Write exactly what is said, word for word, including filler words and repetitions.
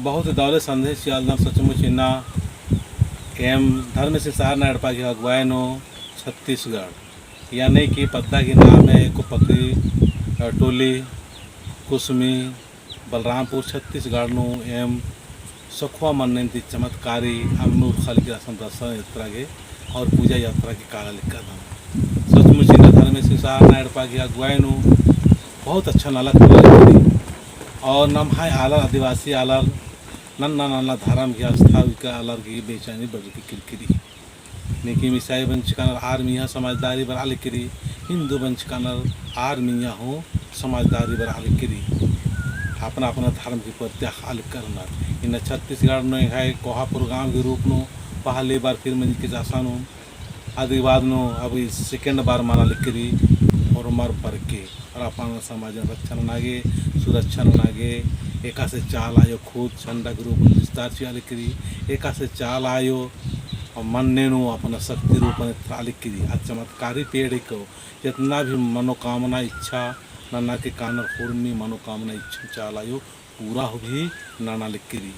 बहुत दौले संदेश चिआलदम सचमुच इन्ना एम धर्मेस सारना एड़पा गही अगुवाई नू छत्तीसगढ़, यानी कि पद्दा गही नामे एको पकरी, अ, टोली, कुसमी, बलरामपुर, छत्तीसगढ़ नू एम सखुआ मन्नेन ती चमत्कारी अम्म उरखा लिक्की रअदम दर्शन यात्रा गे और पूजा यात्रा गे काला लिक्कदम। सचमुच इन्ना धर्मेस सारना एड़पा गही अगुवाई नू बहुत अच्छा नलख नना लिक्की। और नम्है आलर आदिवासी आलर नन्ना नन्ना धर्म गही आस्था उइका आलर गही बेचैनी बढ़रकी किरकिरी। नीकिम ईसाई बंचकानर आर मइय्याँ हूँ समझदारी बरआ लिक्किरी, हिन्दू बंचकानर आर मइय्याँ हूँ समझदारी बरआ लिक्किरी। अपना अपना धर्म गही प्रति अख़आ लिक्करनर। इन्ना छत्तीसगढ़ नू एंग्है कोहा program गही रूप नू पहली बार फिर मंजकी चासन हूँ। अदी बाद नू अब ई second बार मना लिक्किरी होरमर बरके। और अपन समाजन रक्षा नना गे, सुरक्षा नना गे, एकासे चाला आयो खुद झंडा गही रूप नू विस्तार चिआ लिक्किरी, एकासे चाला आयो मन्ने नू अपना शक्ति रूपन एथरआ लिक्किरी। आ चमत्कारी पेड़ हिको, जितना भी मनोकामना इच्छा नना के कानर होरमी मनोकामना इच्छा चाला आयो पूरा हूँ भी नना लिक्किरी।